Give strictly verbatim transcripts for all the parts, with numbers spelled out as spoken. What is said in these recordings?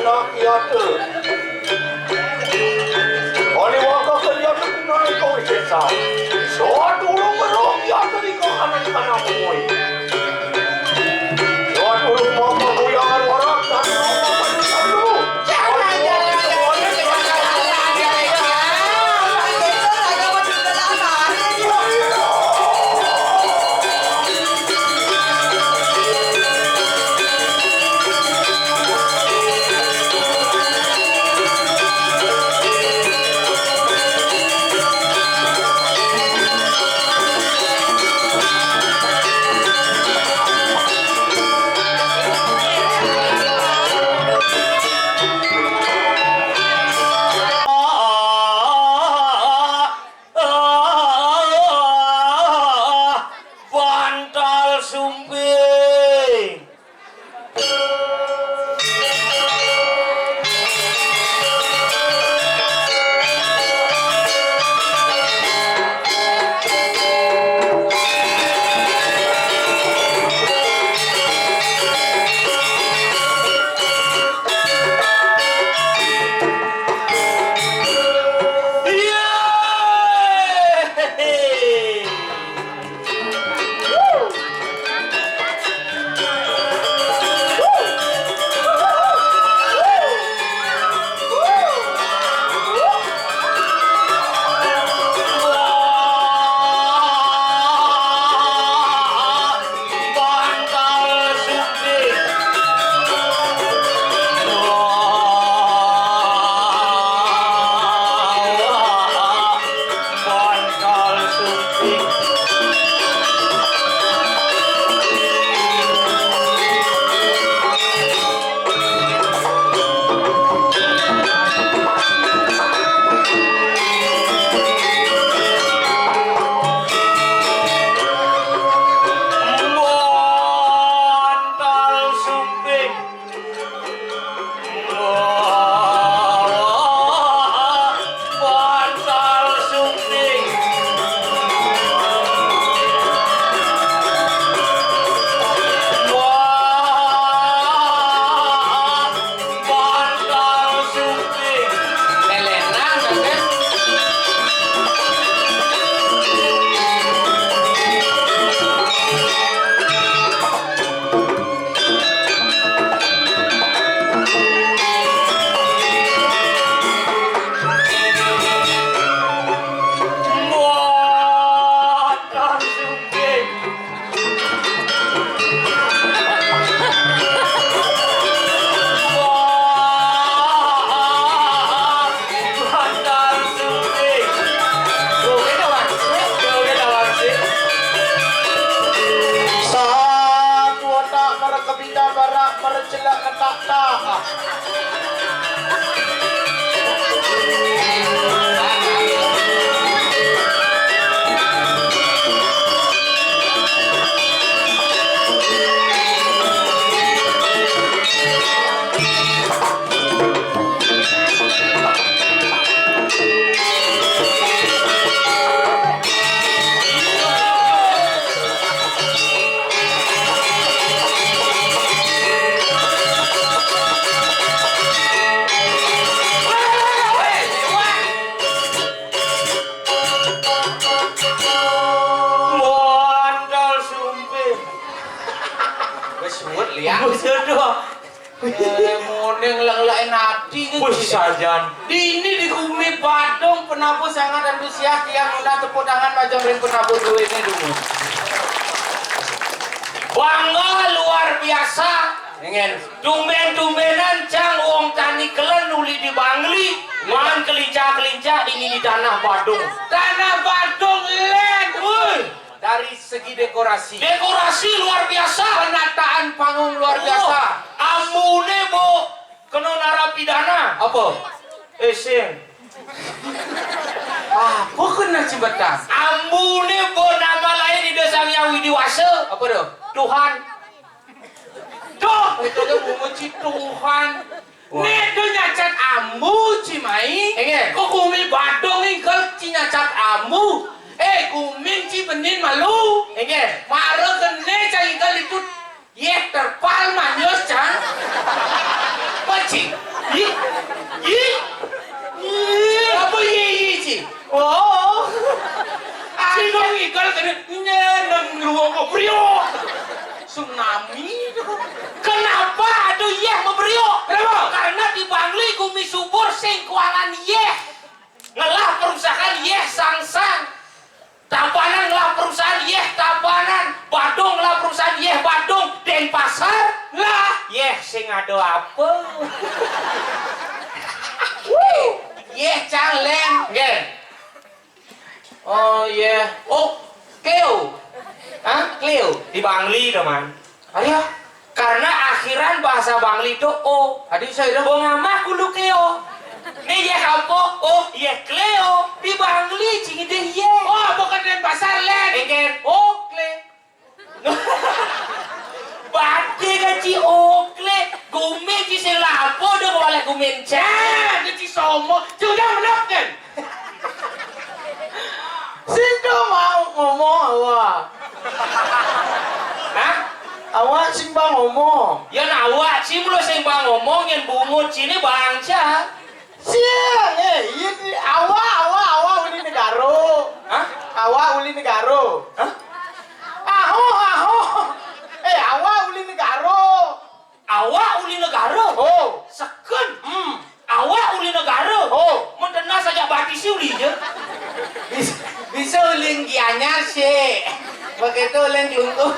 Rakyat. Oleh warga kerja tu guna kau sesa. Suatu rumah rakyat tadi kau anak-anak boy. Suatu rumah pembuyangan orang satu rumah pembuyangan dulu. Bantal sumping. Bantal sumping. Wah, bantal sumping. Lelenan, Raden. Muatan sumping. Wah, bantal sumping. Joget awak sih, joget awak sih. Satu otak mereka Kita barak mercelak ketak-tak. Wis suwet, Liang. Wis suwet, doh. Eh, moning leng-leng ati ki. Wis sajan. Dini di Gumi Badung penabuh sangat antusias, tiang nunas tepuk tangan majeng ring penabuh duene dulu. Bangga luar biasa. Tumben-tumbenan cang wong tani kelen uli di Bangli, maan kelincah-kelincah dini di Tanah Badung. Tanah Badung, Len. Woi. Dari segi dekorasi. Dekorasi luar biasa. Penataan panggung luar biasa. Ambune, Bu, kena narapidana. Apa? Eh, sing. Apa kena cibetan? Ambune, Bu, nama lain Ida Sang Hyang Widi Wasa. Apa tu? Tuhan. Duh, kita tu memuji Tuhan. Wah. Nek tu nyacat ambu, ci mai. Inggih. Ko Gumi Badung ingkal ci nyacat ambu. Eh, gumin ci benin malu. Inggih. Mara kene cai ingkal itu. Yeh terpal manyus, cang. Peci. Ih, ih, ih, apa ih, ih, ci? Oh, sing dong igal kene nyeneng ruang kok brio. Tsunami. Kenapa ada yeh mabrio? Kenapa? Karena di Bangli gumi subur sing kuangan yeh. Ngelah perusahaan yeh sangsang. Tabanan ngelah perusahaan yeh Tabanan. Badung ngelah perusahaan yeh Badung. Denpasar lah. Yeh sing ada apa? Wuh. Yeh caleng. Nggih. Oh, yeh. Oh, Cleo. Hah? Cleo. Di Bangli to, Man. Ayo. Karena akhiran bahasa Bangli to o. Adi saya dong. Bong amah kulu Cleo. Nih yeh apa? Oh, yeh Cleo. Di Bangli cing deh yeh. Oh, bukan Denpasar, Len. Enggak. Oh, Cle. Bade ka ci okle. Gumi ci sing lapo do wale gumin ca. Nah, ini ci somo. Ci udah menok kan? Sing do mau ngomong awak. Hah? Awak sing bang ngomong. Yan awak ci mulo sing bang ngomong, yan bungut cine bangsa. Siang, eh, ini awak, awak, awak uli negaro. Hah? Awak uli negaro. Hah? Aho, aho. Eh, awak uli negaro. Awak uli negaro? Oh. Seken. Hmm. Awak uli negaro? Oh. Mentena sajak batisi uli je. Bisa, bisa uling Gianyar sih. Begitu uling Klungkung.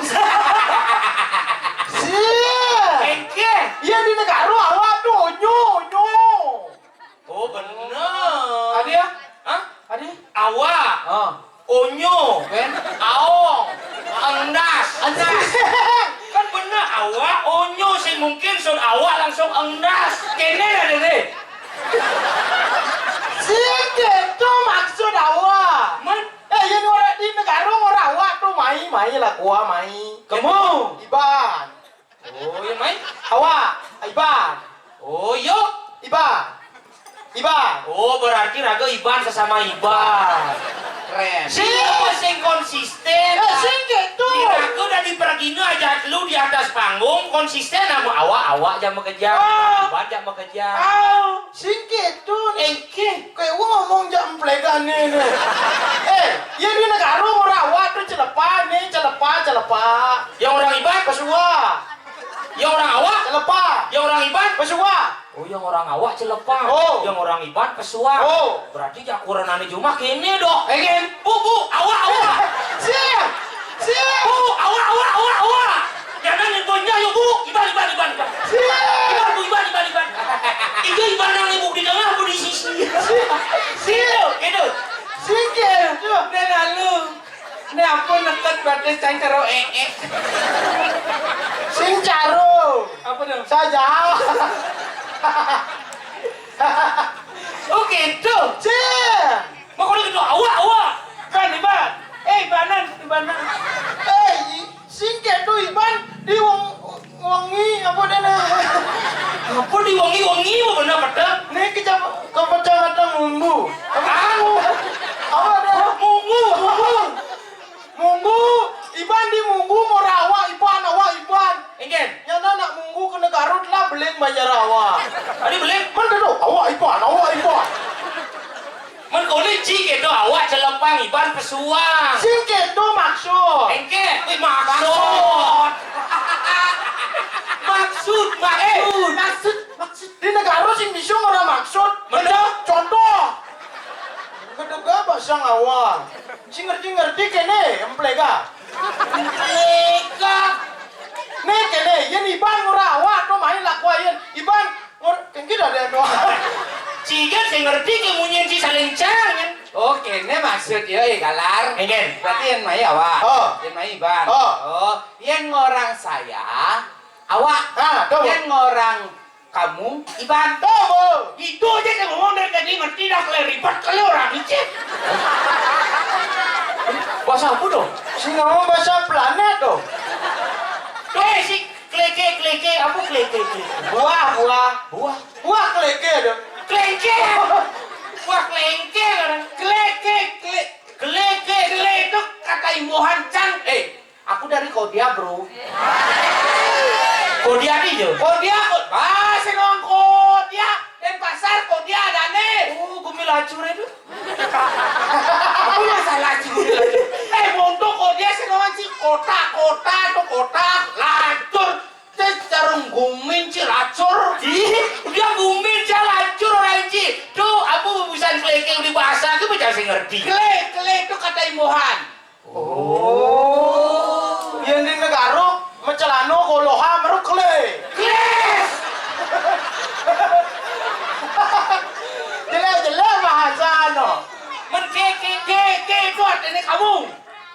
Siang. Engke. Iya di negaro awak tuh, onyo, onyo. Oh, bener. Adi ya? Hah? Adi? Awak. Oh. Onyo. Ben? Aong. Engdas. Engdas. Kan bener, awak, onyo, sing mungkin sun awak langsung engdas. Kene ada deh. Sing itu maksud awak. Men? Eh, yang orang di negara orang awak tuh mai, mai lah gua mai. Kemu. Iban. Oh, iya, Mai? Awak, Iban. Oh, iya. Iban. Iban. Oh, berarti raga Iban sesama Iban. Keren. Sing apa sing konsisten? Eh, sing gitu. Di raga udah dipergina aja lu di atas panggung, konsisten sama awak, awak jam bekerja. Ah. Iban jam bekerja. Ah, sing gitu. Engke. Kayak gua ngomong jam pelegan nih, nih. Eh, ya di negara orang awak tuh celepa nih, celepa, celepa. Yang orang Iban? Pesua. Yang orang awak? Celepa. Yang orang Iban? Pesua. Oh, yang orang awak celepa. Oh. Yang orang Iban pesua. Oh. Berarti jakuran ane jumah kene dok. Engen. Bu, bu, awak, awak. Siap. Siap. Bu, awak, awak, awak, awak. Jangan yang bonjol yuk, bu. Iban, Iban, Iban, Iban. Siap. Iban, bu, Iban, Iban, Iban. Itu Iban yang ibu di tengah, bu di sisi. Siap. Gitu, gitu. Sikit. Tuh, dan lalu. Ini apa neket batis cang caro eh eh. Sing caro. Apa dong? Saja. Oh gitu. Cih. Makanya gitu awak awak. Kan Iban. Eh Ibanan, Ibanan. Eh, i- sing gitu Iban di wong wengi apa dana? Apa di wengi-wengi apa bener pedang? Nih kecam ke kecamatan Munggu. Apa? Apa ada? Munggu, Munggu. Munggu, Iban di Munggu mau rawa Iban, awak Iban. Enggak. Nyana nak Munggu kena Garut lah beling banyak rawa. Tadi beling? Mana tu? Awak Iban, awak Iban. Men kulit ci gitu awak celepang Iban pesuang. Sing gitu maksud. Engke, wih maksud. Maksud, maksud. Maksud, maksud. Di negara sing bisa orang maksud. Bener. Contoh. Kedega bahasa ngawa. Sing ngerti-ngerti kene emplega. Emplega. Nih kene, yen Iban ora awak to main laku ayen. Iban Ngur, kengki dah ada doa. Ciga sing ngerti ke munyin ci saling cang. Oh, kene maksud ya, eh, galar. Enggak. Berarti yang mai awak. Oh. Yang mai Iban. Oh. Oh, yang orang saya awak. Ah, tuh. Yang orang kamu Iban. Tuh, Bu. Itu aja yang ngomong dari tadi ngerti dah kalau ribet kalau orang licik. Bahasa apa tuh? Sing ngomong bahasa planet tuh. Tuh, eh, si Kleke, kleke, apa kleke, kleke? Buah, buah. Buah. Buah kleke ada. Kleke. Buah klengke orang. Kleke, kle, kleke, kle itu kata imbuhan cang. Eh, aku dari Kodia, bro. Kodia nih, Jo. Kodia, kok. Ah, sing ngomong Kodia. Tuhan. Oh. Yén di negara, macelana koloha meruk kele. Klis. Jelek-jelek bahasa no. Men ké, ké, ké, ké itu artinya kamu.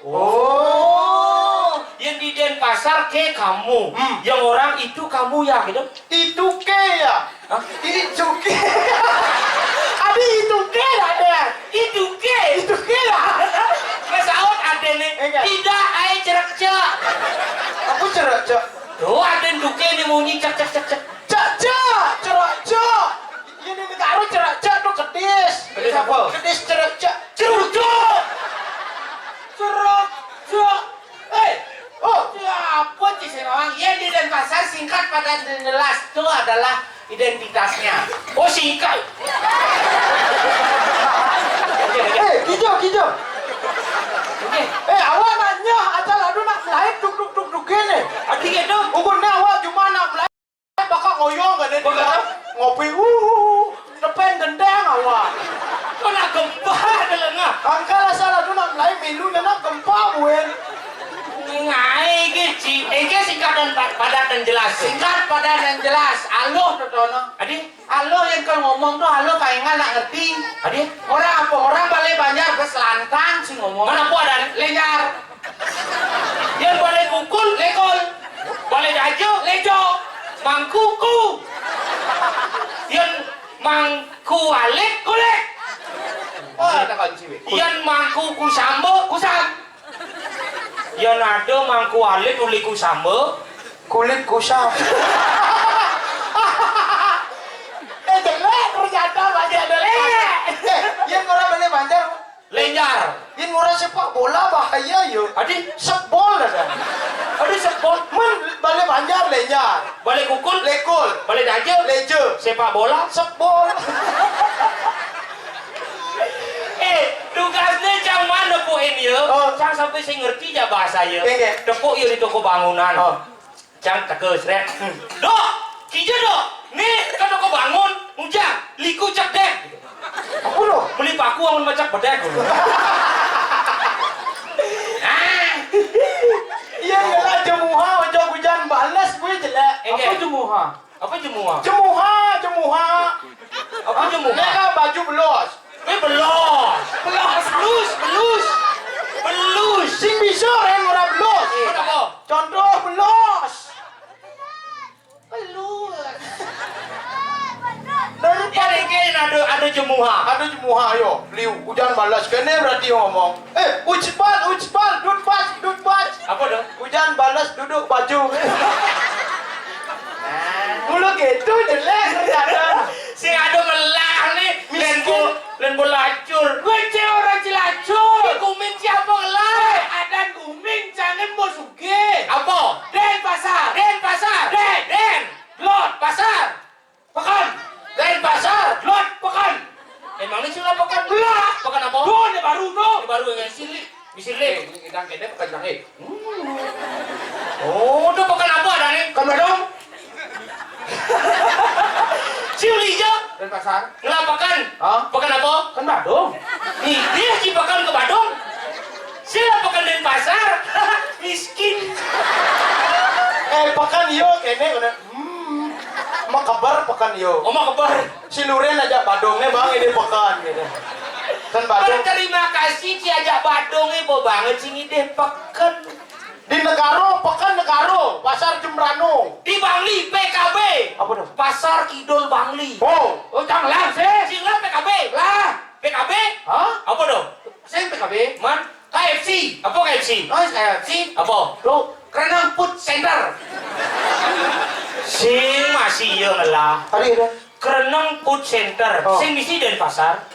Oh. Yang di Denpasar ké kamu. Hmm. Yang orang itu kamu ya gitu. Itu ké ya? Hah? Itu ké. Adi itu ké lah deh. Itu ké. Itu ké lah. Masaut ada nih. Enggak. Tidak, ai cerak cek. Apa cerak cek? Tuh ada duké nih munyi cek cek cek cek. Cek cek, cerak cek. Ini negara cerak cek tuh kedis. Kedis apa? Kedis cerak cek. Cerucuk. Cerak cek. Eh, oh, siapa sih orang? Ya, di Denpasar singkat padat dan jelas itu adalah identitasnya. Oh, singkat. Eh, kijang, kijang. Oke. Eh, awak nanya, asal aduh nak melahir duk duk duk duk gini. Adi gitu. Ukur ni awak cuma nak melahir bakal ngoyong kan dia. Bakal ngopi, uh, depan gendang awak. Kau nak gempa ada lengah. Angkal asal aduh nak melahir milu nak gempa buin. Ngai ke ci, engke singkat dan pa-, padat dan jelas. Singkat, padat dan jelas. Aluh tuh, Tono. Adi? Aluh yang kau ngomong tuh, aluh kaingan nak ngerti. Adi? Orang apa? Orang Bale Banjar beselantang sih ngomong. Mana apa ada nih? Lenyar. Yang Bale Kukul, lekol. Bale Jajo, lejo. Mangkuku. Yang Mangku Alit, kulit. Oh, ada kunci, weh. Yang Mangku Kusambo, kusam. Yén ada Mangku Alit uli Kusamba. Kulit kusam. Eh, jelek ternyata Banjar. Jelek. Eh, yén orang Bale Banjar. Lenyar. Yén orang sepak bola bahaya yo. Adi? Sebol ada. Adi sebol. Men Bale Banjar lenyar. Bale Kukul. Lekul. Bale Jajo. Lejo. Sepak bola. Sebol. Eh, tugasnya cang mana poin ya? Oh. Cang sampai saya ngerti aja bahasa ya. Nggih, nggih. Tepuk ya di toko bangunan. Oh. Cang tegas, rek. Dok, kija dok. Nih, ke toko bangun, ngujang, liku cek dek. Apa lo? Beli paku amun macak bedek. Ah. Iya, iya lah, jemuha, ojo hujan, bales gue jelek. Apa jemuha? Apa jemuha? Jemuha, jemuha. Apa jemuha? Mereka baju belos. Eh, belos. Belos. Belus, belus. Belus. Sing bisa orang ora belos. Iya. Kenapa? Contoh belos. Belos. Dari ya, ini ada, ada jemuha. Ada jemuha, yo. Liu, hujan balas. Kene berarti ngomong. Eh, ucbal, ucbal, dudbas, dudbas. Apa dong? Hujan balas duduk baju. Mulu gitu jelek ternyata. Sing ada melah nih. Miskin. Len bo-, len bo lacur. Gue cewek orang Cilacur. Di Kumin siapa ngelah? Eh, adan Kumin, jangan mau sugih. Apa? Denpasar. Denpasar. Den. Den. Lot. Pasar. Pekan. Denpasar. Lot. Pekan. Emang ini sila pekan? Belah. Pekan apa? Tuh, ini baru tuh. Ini baru yang sini. Di sini. Eh, ini kita kene pekan jange. Hmm. Oh, tuh pekan apa ada nih? Kan badong. Siulija. Denpasar. Ngelah pekan. Hah? Pekan apa? Kan badong. Nih, dia ci pekan ke Badung. Sila pekan Denpasar. Miskin. Eh, pekan yo kene kene. Hmm. Makeber pekan yo. Oh, makeber. Si Luren aja Badungnya bang ini pekan gitu. Kan Badung. Terima kasih ci aja Badungnya bo banget sing ideh pekan. Di Negaro, pekan Negaro, Pasar Jembrano. Di Bangli, P K B. Apa tuh? Pasar Kidul Bangli. Oh, oh, cang lah sih. Sing lah P K B. Lah. P K B? Hah? Apa tuh? Sing P K B. Man, K F C. Apa K F C? Oh, K F C. Apa? Tuh, Kereneng Food Center. Sing masih iya ngelah. Hari ada. Kereneng Food Center. Oh. Sing misi Denpasar.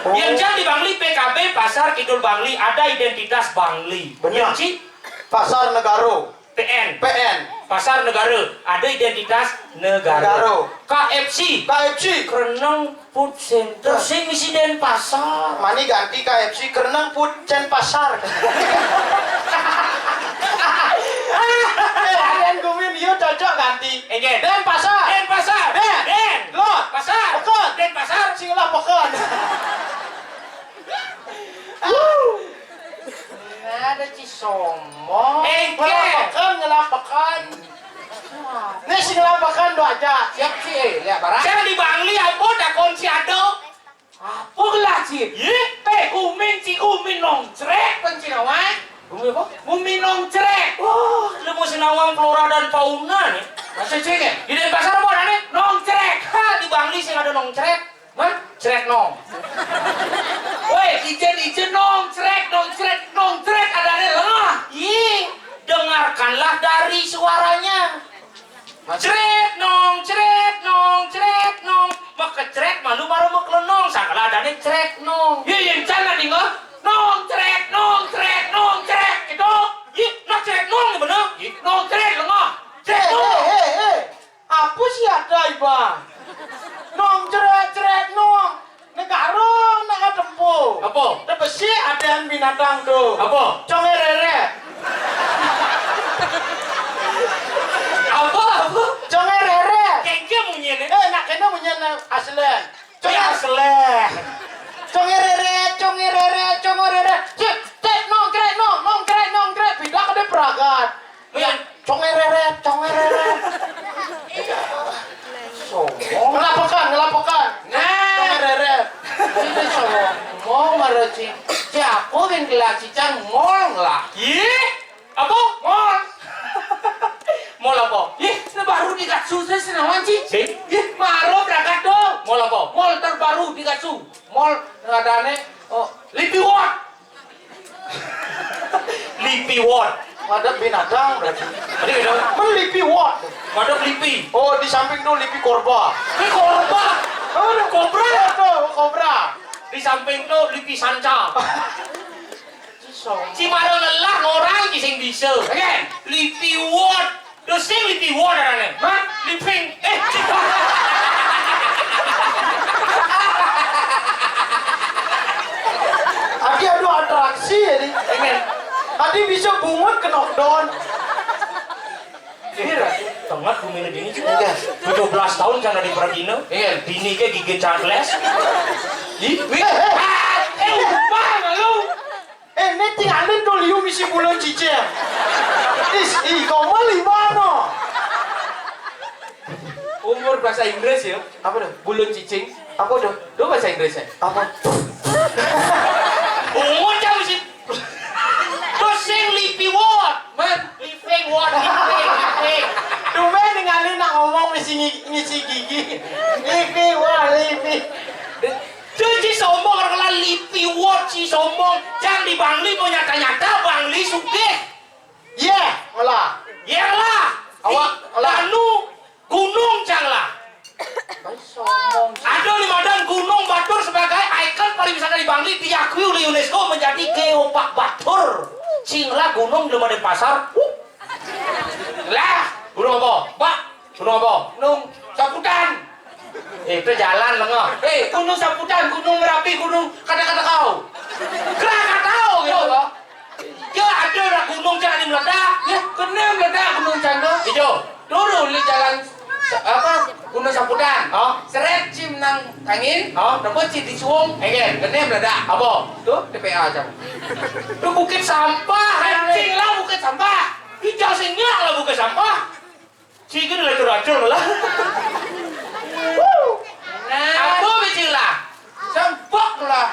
Oh. Yang jam di Bangli P K B Pasar Kidul Bangli ada identitas Bangli. Benar. Yang ci? Pasar Negaro. P N. P N. Pasar Negara ada identitas negara. Negara. K F C. K F C. Kereneng Food Center. Sing misi Denpasar. Mani ganti K F C Kereneng Food Cen Pasar. Eh, aden gumin, iya cocok ganti. Enggak. Denpasar. Denpasar. Den. Den. Lot. Pasar. Pekan. Denpasar. Sing lah pekan. Wuh. Pekan do aja, siap ci, eh, lihat barang. Cang di Bangli apa takon ci ada? Apa gelah ci? Yé? Eh, gumin ci, gumin nongcrék, pen ci nawai. Gumin apa? Gumin nongcrék. Wah, lemu sinawang flora dan fauna nih. Masa ci nih? Di Denpasar apa adané? Nongcrék. Ha, di Bangli sing ada nongcrék. Hah? Crék nong. Woi, ijen-ijen nongcrék, nongcrék, nongcrék adané lengah. Ih, dengarkanlah dari suaranya. Crék nong, crék nong, crék nong. Makecrék malu mara maklenong, sakala adané crék nong. Yé, yén cang ninggal. Nong crék, nong crék, nong crék gitu. Yé, nah crék nong bener. Yé, nong crék lengah. Crék nong. Hé, hé, hé. Apa sih ada iba? Nong crék, crék nong. Negara nak tempo. Apa? Tepesi adan binatang tu. Apa? Congé rérét. Apa? Apa? Congé rérét. Kéngkén munyiné. Eh, nak kéné munyiné asli. Congé asli. Congé rérét, congé rérét, congé rérét. Cék, cék, nong, cék, nong, nong, cék, nong, cék. Bida kadé pragat. Congé rérét, congé rérét. Sombong. Ngelapekan, ngelapekan. Nah. Congé rérét. Ini sombong mara ci. Ci aku bin gelah cicang mol lah. Ih, apa? Mol. Mol apa? Ih, ini baru di Gatsu saya senawan ci. Sih? Ih, maro berangkat dong. Mol apa? Mol terbaru di Gatsu. Mol ngadané, oh, Lipiwot. Lipiwot. Ada binatang berarti. Tadi beda. Men lipiwot. Ada lipi. Oh, di samping tuh lipi korba. Ini korba. Oh, ada kobra. Ada kobra. Di samping tuh lipi sanca. Ci mara ngelah orang ci sing bisa. Again. Lipiwot. Lho sing lipiwot adané. Hah? Liping. Eh. Adi adu atraksi ya di. Pengen. Adi bisa bungut ke knockdown. Iya. Tengah bumi ini dini juga. Iya. Tujuh belas tahun kan di Pradina. Iya. Bini ke gigi cangkles. Ih, wih. Eh, eh. Ah, eh, ubah lu. Eh, né tingalin tuh liu misi bulun cicing. Is, ih, kau mah lima no. Umur bahasa Inggris ya. Apa tuh? Bulun cicing. Apa tuh? Tuh bahasa Inggrisnya. Apa? Umur jam misi. Tuh sing lipi word. Man, living word, living, living. Tumben ningali nak ngomong misi ngi-, ngisi gigi. Lipi word, lipi. Cuci sombong, orang kena lipi wot si sombong. Cang di Bangli mau nyata-nyata Bangli sugih. Iya, olah. Iya lah. Awak, olah. Danu gunung cang lah. Baik sombong. Ada lima dan gunung batur sebagai ikon pariwisata di Bangli diakui oleh UNESCO menjadi geopark batur. Sing lah gunung di Denpasar. Uh. Lah, gunung apa? Pak, gunung apa? Gunung Saputan. Eh, itu jalan lengah. Eh, Gunung Saputan, Gunung Merapi, Gunung kata-kata kau. Kera kata kau gitu. Ya, ada lah gunung jangan meledak. Ya, kena meledak gunung cang tu. Ijo. Dulu di jalan sa-, apa? Gunung Saputan. Oh. Seret cim nang angin. Oh. Dapat cim di suung. Engel. Kena meledak. Apa? Tu T P A cang. Tu bukit sampah. Cing lah bukit sampah. Ijau singak lah bukit sampah. Cing kan lacur-lacur lah. Nah. Apa bicing lah? Sampah lah.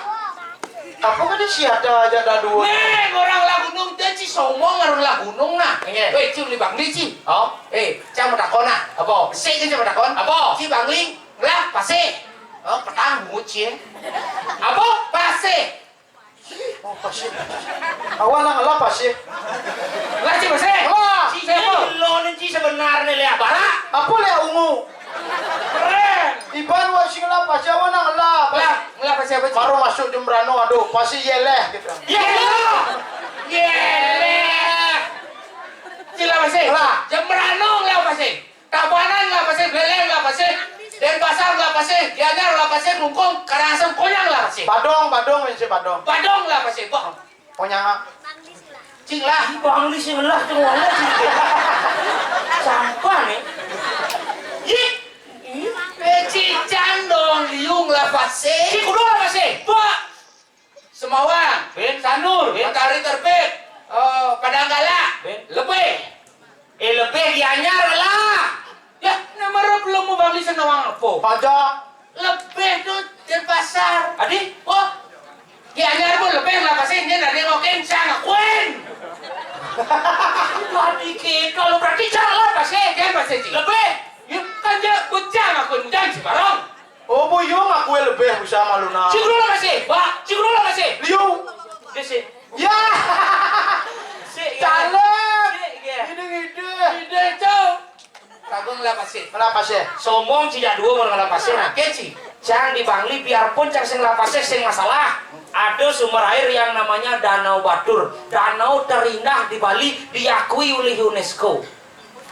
Apa kan dia siada aja dah dua. Nih, orang lah gunung dia ci sombong, orang lah gunung nah. Iya. Weh, ci uli Bangli ci. Oh. Eh, cang mau takon nah. Apa? Sik kan cang mau takon. Apa? Ci Bangli lah pasih. Oh, petang bungut ci. Apa? Pasih. Oh, pasih. Awak nang lah pasih. Lah ci pasih. Wah, ci siapa? Lo nih ci sebenarnya lihat bara. Apa lihat ungu? Keren. Iban wa sing lah pasih, awak nang lah. Lah, lah pasih apa ci? Baru masuk Jembrano, aduh, pasih yeleh gitu. Yeleh. Yeleh. Ci lah pasih. Lah. Jembrano lah pasih. Tabanan lah pasih, Beleng lah pasih, Denpasar lah pasih, Gianyar lah pasih, Klungkung, Karangasem, Konyang lah pasih. Badong, Badong, Insi Badong. Badong lah pasih, bah. Konyang. Cing lah. Ih, Bangli sih lah, cuma lah cing. Sampah nih. Yih. Eh, cicang dong, liung lah pasih. Ci kudu lah pasih. Bah. Semawang, bin Sanur, bin Matahari Terbit, eh, Padang Galak, bin Lebih. Eh, Lebih Gianyar lah. Ya, ini Arep lemu Bali sing nawang apa? Aja. Lebih tuh Denpasar. Adi? Oh. Ki anyar pun lebih lah pasti ini dari ngokin sang akuin. Adi kita lo berarti salah pasti. Kan pasti, Ci. Lebih. Ya, kan dia bujang akuin, bujang si barang. Oh, bu, yo ngaku lebih bisa malu na. Cik dulu lah pasti, Pak. Cik dulu lah pasti. Liu. Dia sih. Ya. Sik, ya. Calon. Sik, ya. Ide-ide. Ide, Cok. Kagum lah pasti. Ngelapase. Sombong, Ci, jak dua mau ngelapase, nah, keci. Cang di Bangli, biarpun cang sing lapase, sing masalah. Ada sumber air yang namanya Danau Batur. Danau terindah di Bali, diakui oleh UNESCO.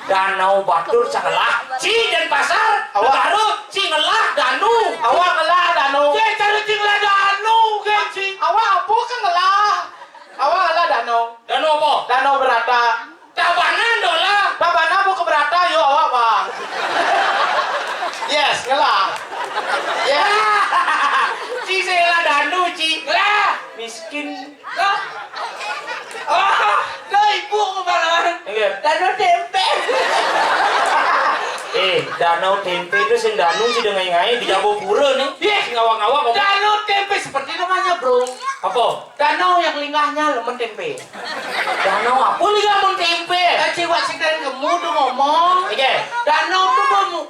Danau Batur, cang ngelah. Ci Denpasar, awak. Baru, Ci ngelah, Danu. Awak ngelah, Danu. Ci, cari Ci ngelah, Danu, keci. Awak apa ke ngelah? Awak ngelah, Danu. Danu apa? Danau Berata. Tabanan doh lah. Tabanan bu keberata, yo awak, Bang. Yes, ngelah. Yes. Ci, saya lah Danu, Ci. Lah, miskin. Lah. Oh, lo ibu kepala. Iya. Danu tempe. Eh, Danau Tempe itu sing Danu sih dengai-ngai di Jabopura nih. Iya. Sing ngawak-ngawak kok. Danu tempe seperti namanya, Bro. Apa? Danau yang lingahnya lemen tempe. Danau apa lingah lemen tempe? Kan ciwak sing dari kemu tuh ngomong. Iya. Danau tuh mau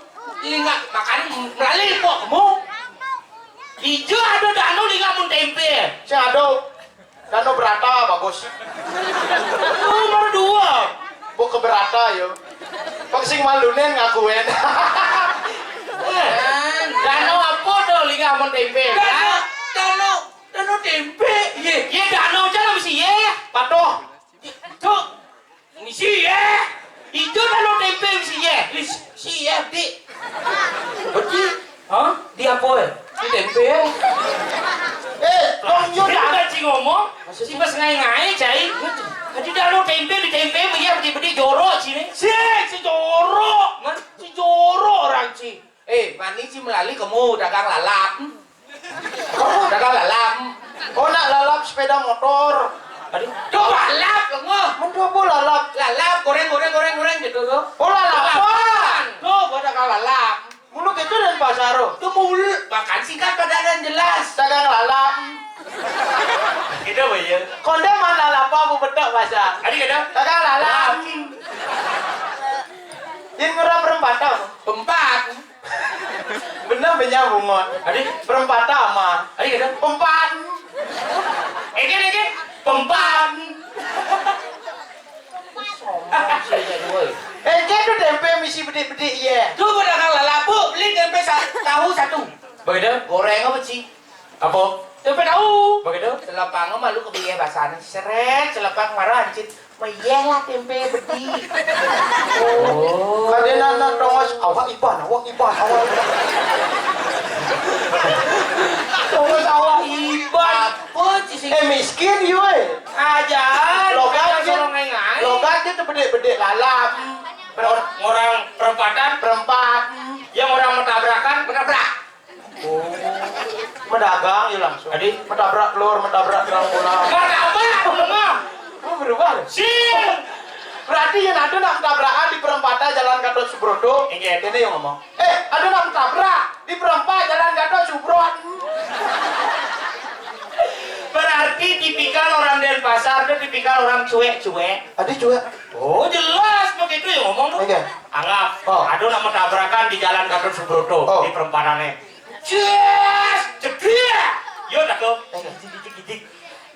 lingah, makanya melalui kok kemu. Ijo ada danau lingah lemen tempe. Sing ada. Danau Berata bagus. Nomor dua. Bu keberata yo. Kok sing malunen ngakuin. Eh, danau apa tuh lingah lemen tempe? Danau, danau, danau tempe. Iya. Iya, danau aja lah mesti iya. Patuh. Tuh. Misi ya. Ijo danau tempe misi ya. Wis, siap, Dik. Beti. Hah? Di apa ya? Di tempe ya? Eh, Bang Yo, Ci ngomong, si pas ngai-ngai, Cai. Jadi danau tempe, di tempe, iya, beti-beti jorok sini. Si, si jorok. Man? Si jorok orang, Ci. Eh, mani, Ci, melali kamu dagang lalap. Dagang lalap. Oh, nak lalap sepeda motor. Aduh, tuh lalap, lengoh. Mendo apa lalap? Lalap, goreng, goreng, goreng, goreng gitu tuh. Oh, lalapan. Lalapan. Tuh, gua dagang lalap. Mulu gitu Denpasar, oh. Tuh mul, makan singkat pada dan jelas. Dagang lalap. Gitu, Boy, ya. Konde mana lalap apa betok bahasa? Adi gitu. Dagang lalap. Lalap. Yang ngerap perempatan. Empat. Bener, bener, bungot. Adi? Perempatan ama. Adi, ada? Pempan. Ege, ege. Pempan. Sombong sih, jadi, woi. Ege tuh tempe misi bedik-bedik, iya. Tuh, pedagang lalap, Bu, beli tempe sa-, tahu satu. Begitu? Goreng apa, Ci? Apa? Tempe tahu. Begitu? Selepang malu ke biaya basahnya. Seret, selepang marah, hancit. Mayeh lah tempe bedi. Oh. Kadena na tongos, "Awak Iban, awak Iban, awak Iban." Tongos awak Iban. Apa sih? Eh, miskin, yue. Aja. Logat, aja dia. Logat dia tuh bedik-bedik lalap. Ngor-, ngorang perempatan. Perempat. Yang orang metabrakan, metabrak. Oh. Medagang ya langsung. Adi? Metabrak telur, metabrak terang bola. Martabak, aku lemah. Oh, berubah. Sih. Berarti yang ada nak tabrakan di perempatan Jalan Gatot Subroto. Iya. Ini yang ngomong. Eh, ada nak tabrak di perempatan Jalan Gatot Subroto. Berarti tipikal orang Denpasar itu tipikal orang cuek-cuek. Adi cuek. Oh, jelas begitu ya ngomong tuh. Iya. Anggap, oh, ada nak tabrakan di Jalan Gatot Subroto, oh, di perempatannya. Jes, jebriak. Yo, tak kok. Gidik, gidik, gidik.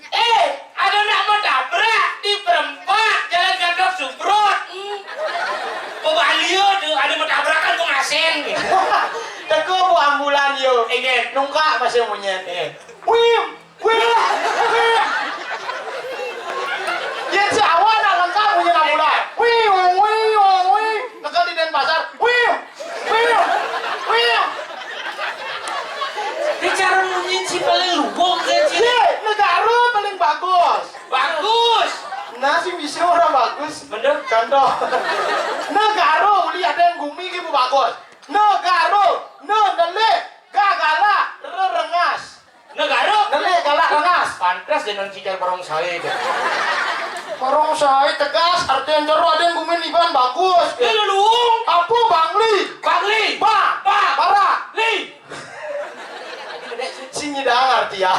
Eh, ada nak mau tabrak di perempat Jalan Gatot Subroto. Hmm. Pebalio tuh, ada mau tabrakan tuh ngasen. Teko bu ambulan yo. Eh, iya. Nungkak masih monyet. Eh. Wim, wim, wim. Yen si awak nak lengkap punya ambulan. Wim, wim, wim. Teko di Denpasar. Wim, wim, wim. Ini cara munyi si paling luwung kan, Ci? Iya, negara paling bagus. Bagus. Nah, sing bisa orang bagus. Bener. Contoh. Negara uli ada yang gumi gitu bagus. Negara, ne, nelik, gagala, rerengas. Negara. Nelik, galak, rengas. Pantas dengan cicar barong saya itu. Barang saé tegas, artian jero adén gumin iban bagus. Li lelung. Apa Bangli? Bangli. Bang. Bang. Bara. Li. Sing nyidang artian.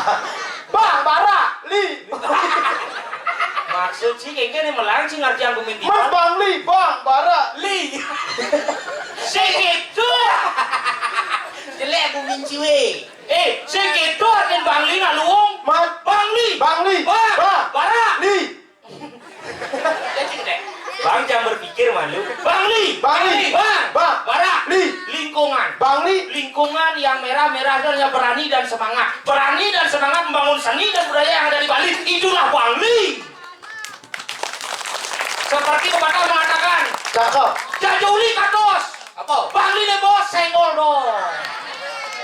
Bang, bara, li. Maksud sih, kayaknya nih melarang sih ngartian gumin iban. Mas Bangli, bang, bara, li. Sing itu. Jelek gumin ciwe. Eh, sing itu artian Bangli nak luung. Mas Bangli. Bangli. Bang. Bang. Bara. Li. Bang, jangan berpikir malu. Bangli. Bangli. Bang. Bang. Bara. Li. Lingkungan. Bangli. Lingkungan yang merah-merah dan yang berani dan semangat. Berani dan semangat membangun seni dan budaya yang ada di Bali. Itulah Bangli. Seperti pepatah mengatakan, cakep. Jaja uli katos. Apa? Bangli deh bos, senggol dong.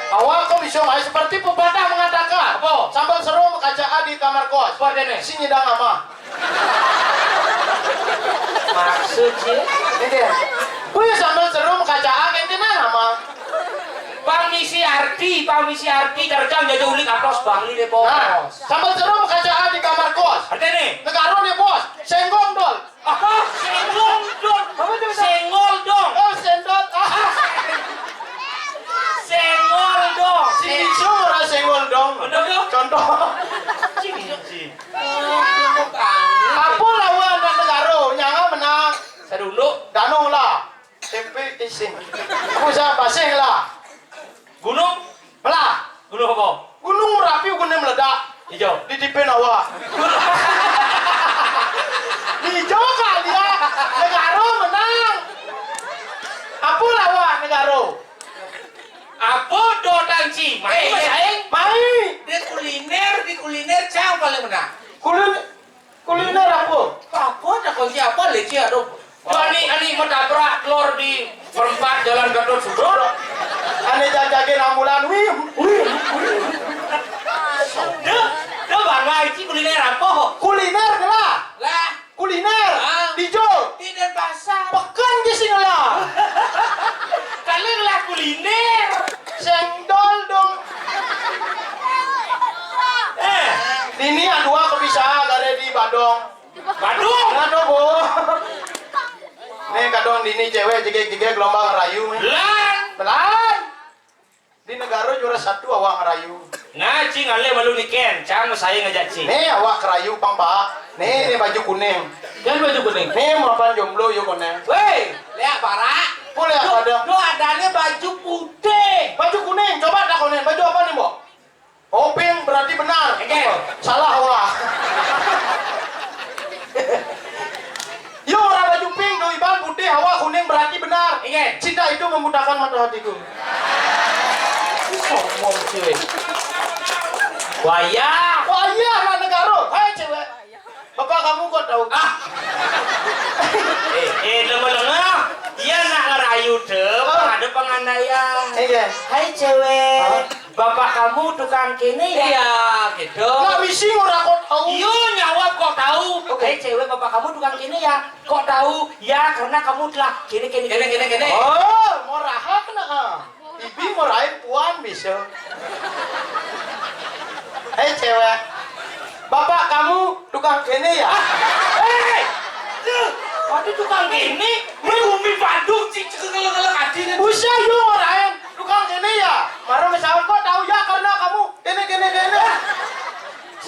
Awak kok bisa main seperti pepatah mengatakan. Apa? Sambal serum kaca di kamar kos. Apa artinya? Sing nyidang amah. Maksud sih? Ini dia. Kuwi sambal serum kaca, kene nama. Pang misi arti, pang misi arti, jarjang jaja uli katos Bangli deh bos. Nah, sambal serum kaca di kamar kos. Artinya? Negara nih bos, senggol dong. Apa? Senggol dong. Apa tuh? Senggol dong. Oh, sendol. Ah. Senggol dong. Si Bisu ora senggol dong. Bener dong. Contoh. Si Bisu. Apa lawan dan negara? Nyanga menang. Sadunduk. Danau lah. Tempe ising. Aku siapa sih lah? Gunung. Melah. Gunung apa? Gunung Merapi, gunung meledak. Hijau. Di tipe nawa. Hijau kali ya. Negara menang. Apa lawan negara? Apa do tangci? Mai, eh, masaing. Mai. Di kuliner, di kuliner cang paling menang. Kulin Kuliner apa? Apa tak kunci apa leci aduh. Ani ani metabrak telur di perempat jalan Gatot Subroto. Ane jajakin ambulan, wih, wih, wih. Duh, duh bangga iki kuliner apa? Kuliner lah. Lah, kuliner. Ah. Di Jo. Di Denpasar. Pekan di sini lah. Kalian lah kuliner. Sendol dong. Eh, ini adua kepisah gare di Badong. Badung. Aduh, Bu. Nih kadang dini cewek jegek-jegek gelombang rayu. Lan. Lan. Di negara juara satu awak ngerayu. Nah, cing ale malu niken, cang saya ngajak cing. Nih awak kerayu pang pak. Nih, nih baju kuning. Jangan baju kuning. Nih mau apa jomblo yuk kuning. Woi, lihat barak. Boleh apa dong? Lo adanya baju putih. Baju kuning, coba tak kuning. Baju apa nih, Mbok? Oh, pink berarti benar. Oke. Salah, wah. Yo, orang baju pink, do iban putih, hawa kuning berarti benar. Oke. Cinta itu membutakan mata hatiku. Sombong cewek. Wayah. Wayah lah negara. Hai cewek. Bapak kamu kok tahu? Ah. Eh, eh, lengah-lengah. Iya nak ngerayu deh, ada pengandaian. Iya. Hai cewek. Hah? Bapak kamu tukang kene ya? Iya, gitu. Nggak misi orang kok tahu. Iya, nyawa kok tahu. Oke. Hai cewek, bapak kamu tukang kene ya? Kok tahu? Ya karena kamu telah kene kene kene kene kene. Oh, mau rahat nah. Ibi mau rain puan bisa. Hei cewek, bapak kamu tukang kene ya? Hei, tuh, waduh tukang kene, ini bumi Bandung cik cik ngelek ngelek hati nih. Usah yo mau rain tukang kene ya? Marah misalnya kok tahu ya karena kamu kene kene kene.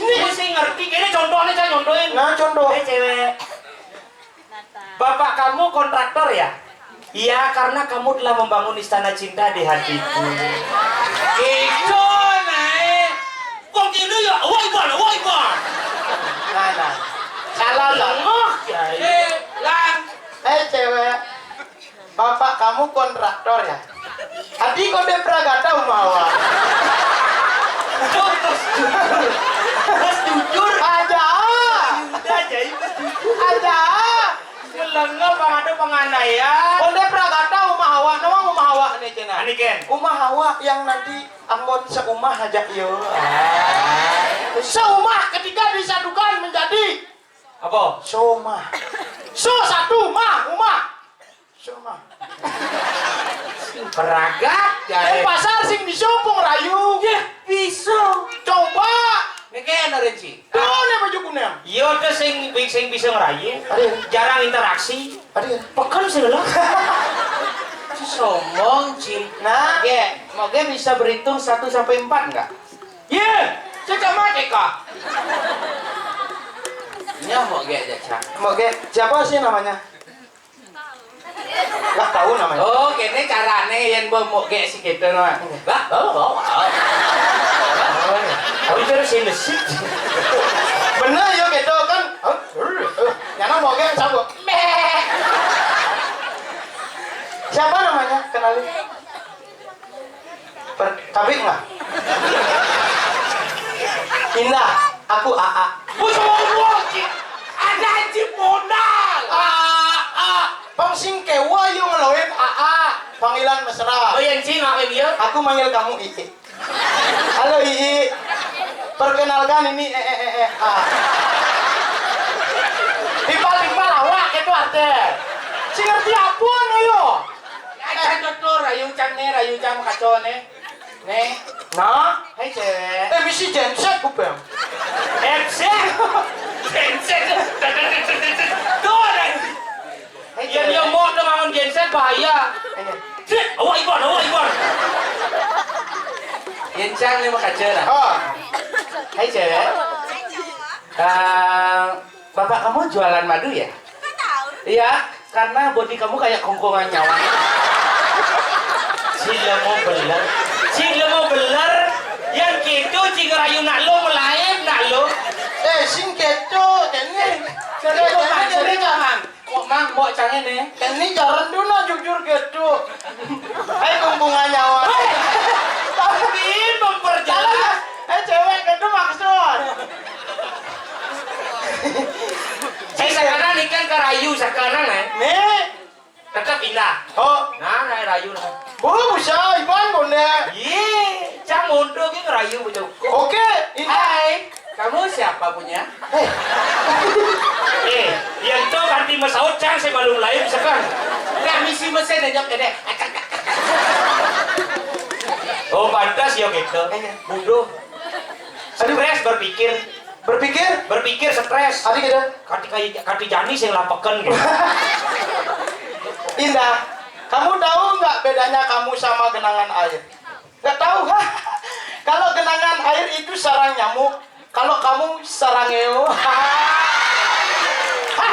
Ini sih ngerti, kene contohnya saya contohin. Nah contoh. Hei cewek. Bapak kamu kontraktor ya? Iya, karena kamu telah membangun istana cinta di hatiku. Itu naik. Kok gitu ya? Wah iban, wah iban. Nah, nah. Salah lah. Oh, ya. Eh, lang. Hei cewek, bapak kamu kontraktor ya? Adi kau de pragata umawa. Bos jujur. Bos jujur. Ada. Udah jadi bos jujur. Ada. Selengah bang ada pengandaian. Konde pragata umah awak, nawang umah awak nih cina. Aniken. Umah awak yang nanti anggon seumah aja yo. Seumah ketika disatukan menjadi apa? Somah. So satu mah umah. Somah. Beragat ya. Pasar sing bisa pung rayu. Ya, bisa. Coba. Niki anu Renci. Tuh nih baju Nah. Iya, ada sing, sing bisa ngerayu. Ada. Jarang interaksi. Ada. Peken sih lah. Sombong, Ci. Nah. Ge, mau ge bisa berhitung satu sampai empat nggak? Ye, cecak mati kah? Nya mau ge aja, Cak. Mau ge, siapa sih namanya? Nggak tahu namanya. Oh, kene carane yang mau mau kayak si gitu, nah. Lah, oh, oh, oh. Tapi terus ini sih. Bener ya gitu kan. Oh, nyana mau kayak sabu. Meh. Siapa namanya? Kenalin. Per-, tapi enggak. Indah, aku A A. Bukan, ada aja modal. A A. Pang sing kewa yo ngeloin A A. Panggilan mesra. Oh, yang sih ngapain dia? Aku manggil kamu Ii. Halo, Ii. Perkenalkan, ini E E E E A. Timpal-timpal awak itu artinya. Si ngerti apa, ayo? Acan tutur, rayu cang ne, rayu cang kacau ne. Ne. Nah? Hai, cewek. Eh, misi genset, ku, Bang. Genset. Genset. Tuh, ne. Hai, ya, dia mau dong, bangun genset, bahaya. Ayo. Cek, awak Iwan, awak Iwan. Gencang ni makaca lah. Oh. Hai, cewek. Ah, Bapak kamu jualan madu ya? Iya, karena bodi kamu kayak kongkongan nyawa. Sila mau beler. Sila mau beler. Yang gitu, cing rayu nak lo, melaib nak lo. Eh, sing keco, kene. Sila mau beler, mang. Mau, mang, mau cangen nih. Kene jaran dulu, jujur gitu. Eh, kongkongan nyawa. Hei, tapi memperjelas. Eh, cewek gitu maksud. Si sekarang ikan karayu sekarang, eh. Nih. Tetap indah. Oh. Nah, nah, rayu lah. Bu, bisa, Iban, bonda. Ye, cang mundur ke rayu betul. Oke, indah. Hai, kamu siapa punya? Eh. Eh, yang tu kanti masaut cang saya belum lain sekarang. Nggak misi mesin aja kene. Oh, pantas ya gitu. Iya. Bodoh. Stres berpikir. Berpikir? Berpikir stres. Adi gitu. Kati, kati jani sing lapeken gitu. Indah, kamu tahu nggak bedanya kamu sama genangan air? Nggak tahu, ha? Kalau genangan air itu sarang nyamuk, kalau kamu sarang eo.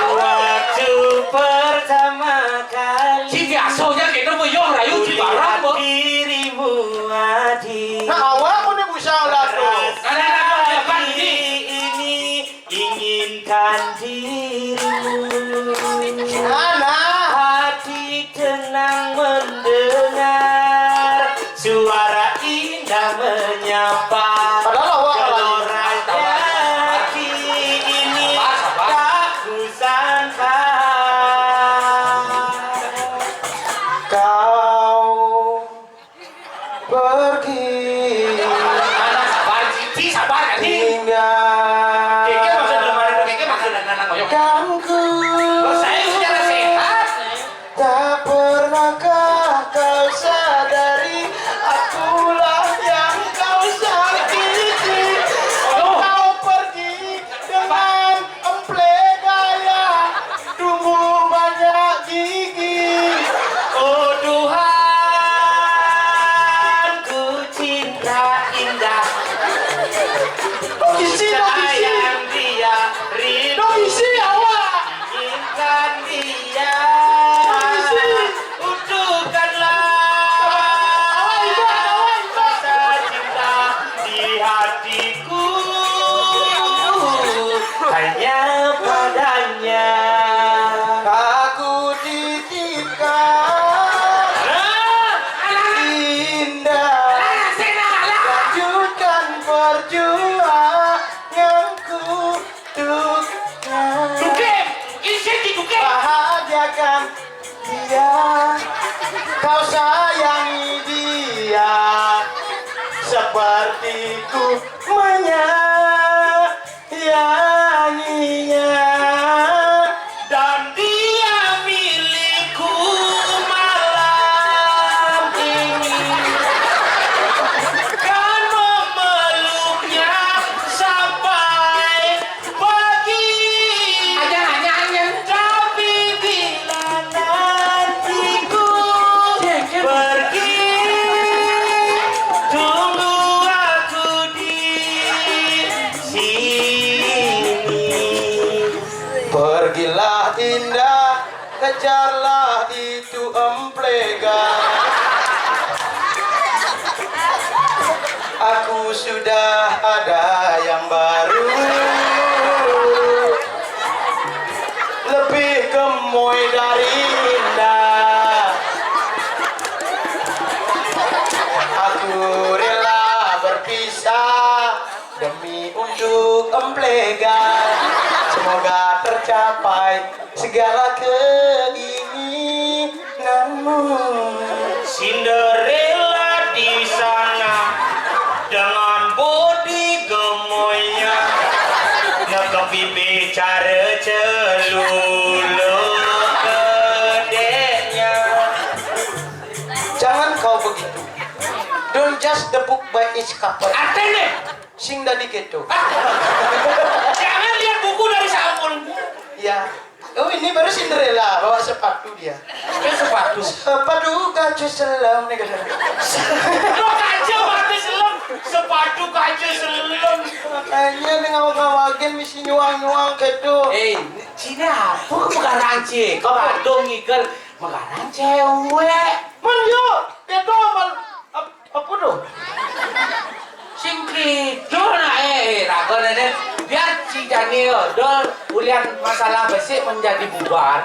Waktu pertama kali. Si biasanya kita mau yang rayu di barang, Bu. Dirimu, Adi. Nah, awak pun bisa lah tuh. Nah, nah, nah, nah, nah, nah, ini. Inginkan dirimu. Hati tenang mendengar suara indah menyapa. Padahal awak gelora hati ini tak kusangka. Kau pergi. Mana sabar, Cici, sabar, Cici. Tinggal. Keke maksud belum ada, Keke maksud dan anak ngoyong. Kamu. Oh, saya secara sehat. Tak pernahkah kau sadari akulah yang kau sakiti? Oh. Kau pergi dengan emple gaya, tumbuh banyak gigi. Oh Tuhan, ku cinta indah. Oh, bisi, oh, bisi. Sayang dia, rindu. Oh, bisi, awak. Inginkan dia. Oh, bisi. Utuhkanlah. Awak, Iban, awak, Iban. Rasa cinta di hatiku. Hanya padanya aku titipkan. Indah, lanjutkan perjuanganku untuknya. Bahagiakan dia, kau sayangi dia seperti ku menyayanginya. Dan dia milikku malam ini. Kan memeluknya sampai Indah, kejarlah itu emplegan. Aku sudah ada yang baru, lebih gemoy dari Indah. Aku rela berpisah demi untuk emplegan. Semoga tercapai segala keinginanmu. Cinderella di sana dengan body gemoynya, ngekepi bicara celulu gedenya. Jangan kau begitu. Don't judge the book by its cover. Artinya, sing dadi keto. Ah. Jangan lihat buku dari sampulnya. Ya. Oh, ini baru Cinderella bawa sepatu dia. Ini sepatu. Sepatu kaca selam nih, kata. Lo kaca mati selam, sepatu kaca selam. Makanya dia ngawag-ngawagin, misi nyuang-nyuang gitu. Eh, sini apa megarang, Ci? Kau badung ngikel megarang cewek. Man, yo, gitu, man. Ap-, apa tuh? Sing kidul nah, eh, raga nenek. Biar si Jani yo, dol, ulian masalah besik menjadi bubar.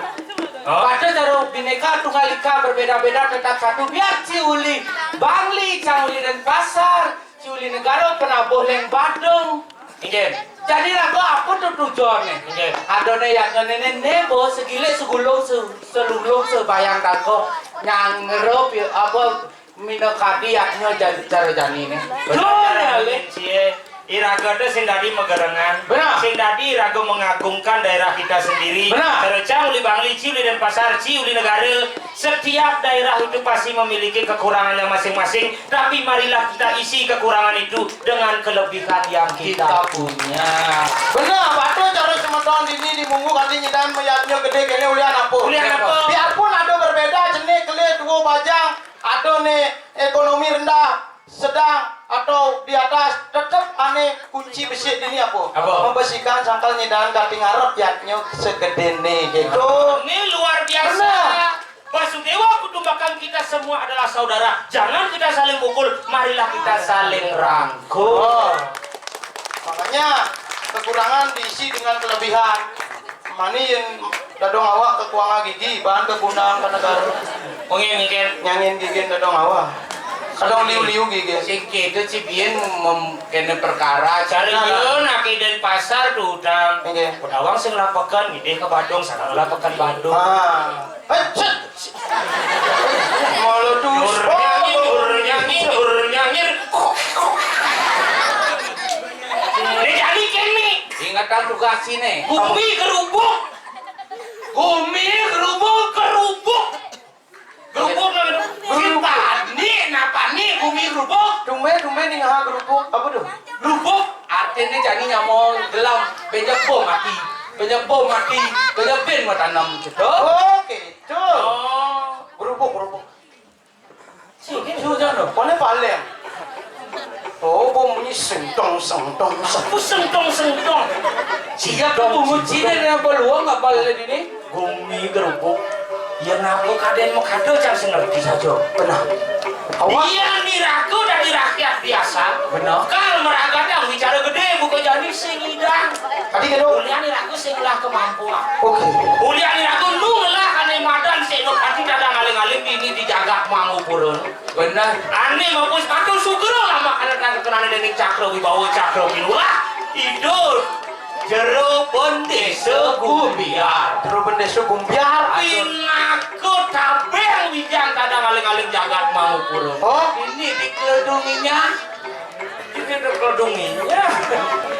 Oh. Pada cara Bhinneka Tunggal Ika berbeda-beda tetap satu. Biar si Uli Bangli, sang Uli Denpasar, si Uli Negara, penabuh leng Badung. Inggih. Jadi raga apa tuh tujuannya? Inggih. Adone yaknya nenek nebo segilik segulung se-, selulung sebayang tako nyangrup ya, apa Minakadi yaknya jar-, cara jani nih. Benar, Jol, ya, Le. Cie. Iraga teh sing dadi megerengan. Benar. Sing dadi iraga mengagungkan daerah kita sendiri. Benar. Cara Cang Uli Bangli, Ci Uli Denpasar, Ci Uli Negara, setiap daerah itu pasti memiliki kekurangannya masing-masing. Tapi marilah kita isi kekurangan itu dengan kelebihan yang kita punya. Benar, betul cara semeton dini di Munggu kati nyidan meyatnya gede kene ulian apa? Ulian apa? Biarpun ada berbeda jenis, kelir, tua, bajang, ada nih ekonomi rendah, sedang atau di atas, tetap ane kunci besi dini apa? Apa? Membersihkan sangkal nyidan kati ngarep yaknya segede nih gitu. Ini luar biasa. Benar. Basudewa Kutumbakan kita semua adalah saudara. Jangan kita saling pukul, marilah kita saling rangkul. Oh. Makanya kekurangan diisi dengan kelebihan. Mani yang dadong awak kekurangan gigi, bahan kegunaan ke negara. Mungkin, mungkin. Nyangin gigi dadong awak. Kadang liu-liu gigi. Sing kitu ci biyen mem-, kene perkara. Cari Nah, nah. Yo nak Denpasar tuh utang. Nggih. Pedawang sing lapekan, ngidih ke Badung, sana lapekan Badung. Ah. Eh, set. Malah tuh. Dur nyangin, dur nyangin, dur nyangin. Ini jadi kene. Ingatan tugas sini. Bumi gerubuk. Bumi gerubuk, gerubuk. Gerubuk namanya. Gerubuk. Tadi napa nih bumi gerubuk? Tumben, tumben nih ngaha gerubuk. Apa tuh? Gerubuk artinya jani nyamong gelam, benjak bom mati, benjak bom mati, benjak ben mau tanam gitu. Oh, gitu. Oh. Gerubuk, gerubuk. Sih, gitu, jangan. Mana paling? Oh, bunyi sentong, sentong, sentong. Apa sentong, sentong? Siap tuh bungut Cina yang beluang apa lagi ini? Gumi gerubuk. Ya, napa kaden mau kado, jangan sing ngerti saja. Benar. Awak. Iya, nih ragu dari rakyat biasa. Benar. Kal meragadang bicara gede, bukan jadi sing idang. Tadi kado. Ulian nih ragu sing lah kemampuan. Oke. Ulian nih ragu nu ngelah ane madan sing nuk ati dadang aling-aling dini di jagat Mangupura. Benar. Ane mampus matur sugera lamak ane terkenal dening Cakra Wibawa Cakra Pinurah. Idup. Jero Bendesa Gumbiar. Jero Bendesa Gumbiar. Pinaka tabeng wijan dadang aling-aling jagat Mangupura. Oh. Ini dikeledunginya. Ini dikeledunginya.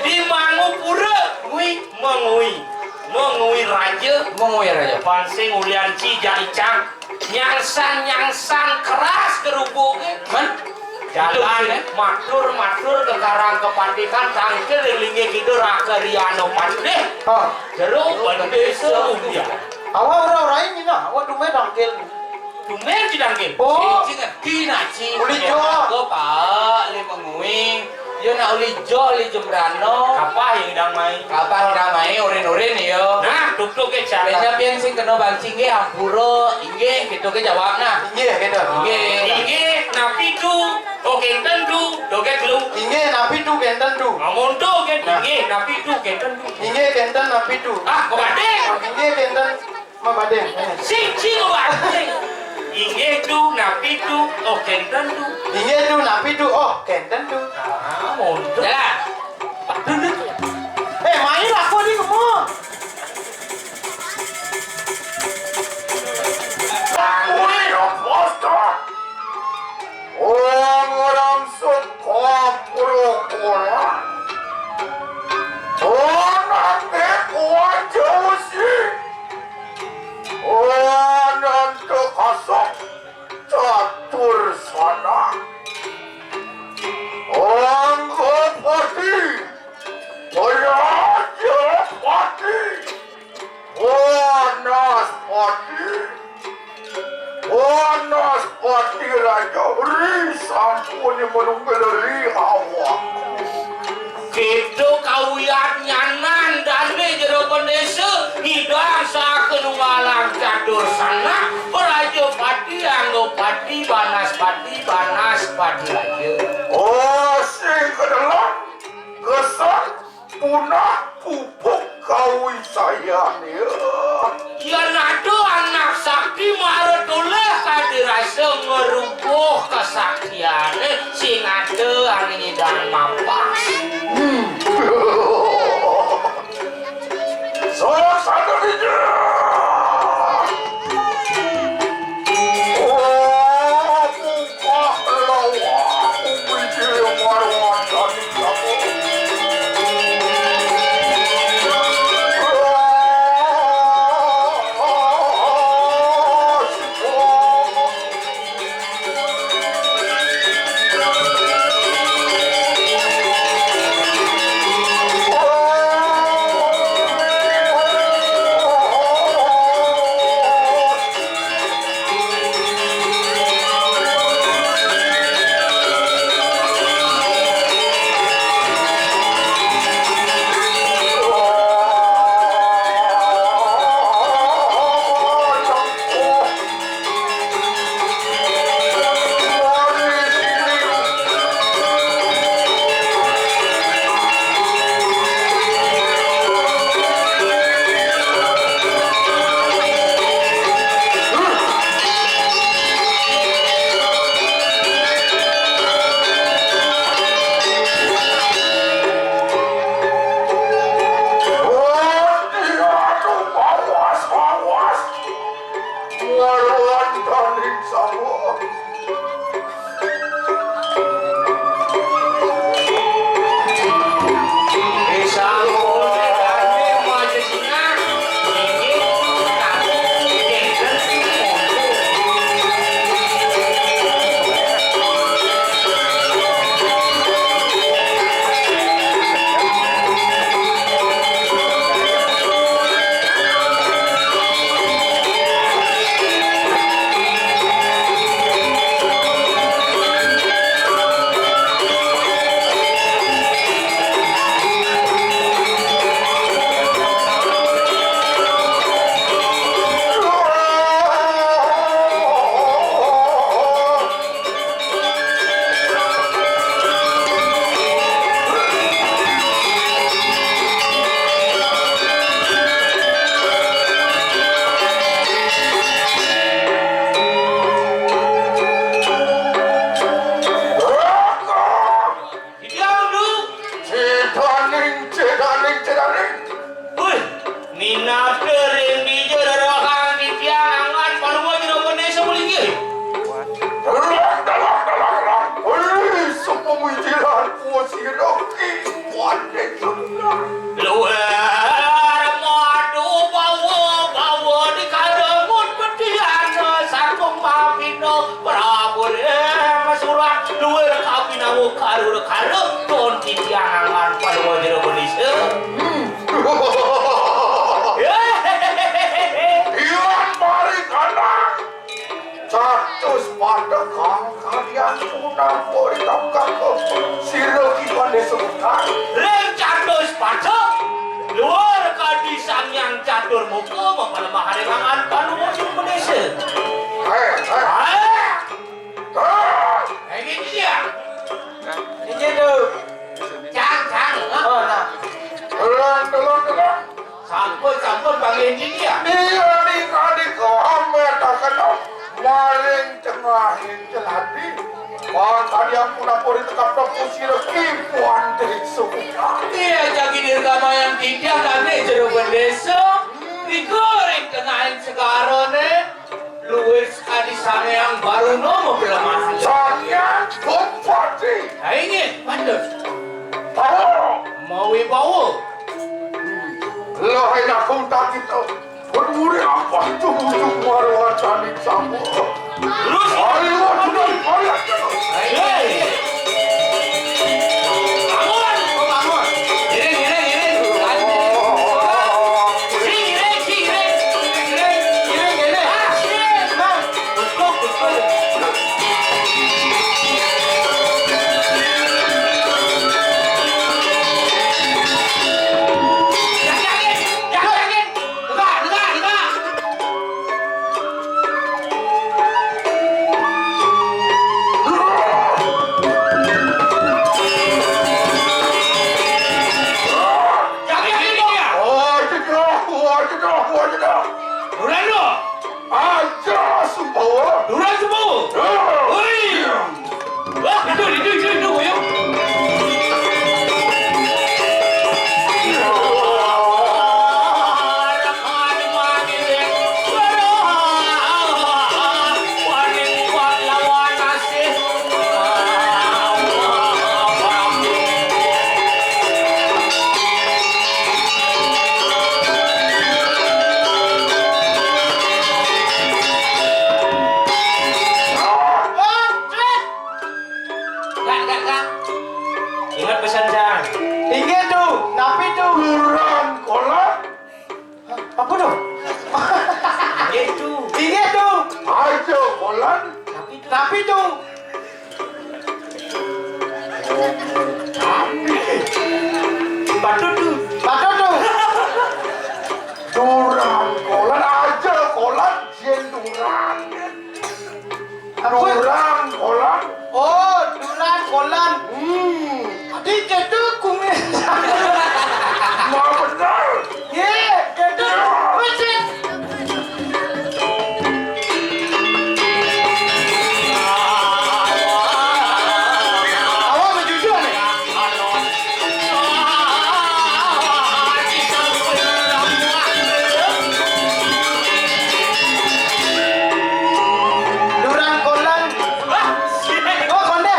Di Mangupura. Ngui. Mengui. Mengui raja. Mengui raja. Pansing ulian ci jaicang. Nyangsan-nyangsan keras gerubuknya. Men? Jalan, betul, ya. Matur-matur ke Karang Kepatihan, tangkil linggih kidul Raka Riano Patih. Oh. Jero Bendesa Umbia. Awak ora-ora ini nah, awak tumben tangkil. Tumben ci tangkil. Oh. Sing ngerti nak ci. Uli jo. Pak, lima ngui. Yo nak uli jo, uli jembrano. Kapah yang idang mai? Kapah idang mai, urin-urin yo. Nah, tutuk ke cara. Lainnya pian sing kena banci nggih, ampura, inggih, gitu ke jawab nah. Inggih, gitu. Inggih. Inggih, napi tu? Oh, kenten tu, doget lu. Inggih, napi tu, kenten tu? Amun tu, ket, nah. Inggih, napi tu, kenten tu? Inggih, kenten, napi tu? Ah, kok ada? Inggih, kenten. Mabading. Sing, sing, Pak. Inggih tu, napi tu, oh, kenten tu. Inggih tu, napi tu, oh, kenten tu. Ah, montor. Jalan. Duduk. Eh, main lah, kau ni semua. Wih, impostor. Orang-orang sekapur-kupuran. Orang bekuat jauh sih. Ananta kasok catur sana. Anggapati, Raja Pati, Wanaspati, Wanaspati Raja Ri sampun menunggal ri awak. Kita kawiat nyanan dane jero pendesa, ngidang sakanunggalang catur sanak, Raja Pati, Angga Pati, Banaspati, Banaspati Raja. Oh, sing kedelak, kesan, punah, pupuk, kawisayan, ya. Yan ada anak sakti mara toleh kadi rasa ngerubuh kasaktiyane sing ada ane nyidang mapas. Hmm. Salah satu bijak. Oh, buka lawa, aku bijak marwatan. Nglawan Daning Sawa. Titiang, Duk. Cedaning, cedaning, cedaning. Wih, minab ring dija rerehang titiang anggan palungguh jero bendesa malinggih. Dalang, dalang, dalang, dalang. Wih, sepemijilan puas iraki. Pandai sebenar. Luar madu bawa, bawa di karangut petian sarung mapino. Prabu Ring Surat luwir kabinawa karura kara, ton titiang anggan palungguh jero bendesa. Yan mari kandang. Catus pada kang kalian punapa ri tangkap sira kiban Iya, ning kandika ametaken maring tengahing celati. Pangkadiang punapuri tekap kusira kipuan desa. Iya, jagi dirgamayan titiang dane jero bendesa. Nika ring tengahing segarane. Luwih sakadi Sang Hyang Baruna mapelemah. Sang Hyang Sumpati. Ha, inggih, patut. Bawa. Mawibawa. Lah, enak tak kita. Peduli apa tuh ujung muara wacana sama. Terus. Ayo, sudah, ayo. Ayo. Bangun, oh, bangun. Giring, giring, giring. Sing, giring, sing, giring. Giring, giring, giring. Ah, sing. Bang. Betul, betul. Jangan, jangan, jangan. Dengar, dengar, dengar. Jangan, jangan, jangan. Oh, cedok, oh, cedok, oh, cedok. Udah, lu. Aja Sumbawa. Duran Sumbawa. Hei. Wah, itu, itu, itu, itu, boyong. Kak, kak, kak. Ingat pesan saya. Inggih tuh, napi tuh? Duran kolan. Hah, apa tuh? Inggih tuh. Inggih tuh. Aja kolan. Napi tuh? Napi tuh? Patut tuh. Patut tuh. Duran kolan, aja kolan, yen duran. Apa? Duran kolan. Oh, duran kolan. Hmm. Adi ketu kumis. Mau benar. Ye, ketu. Becek. Awak berjujur nih. Duran kolan. Oh, konde.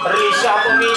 Risa pemimpin.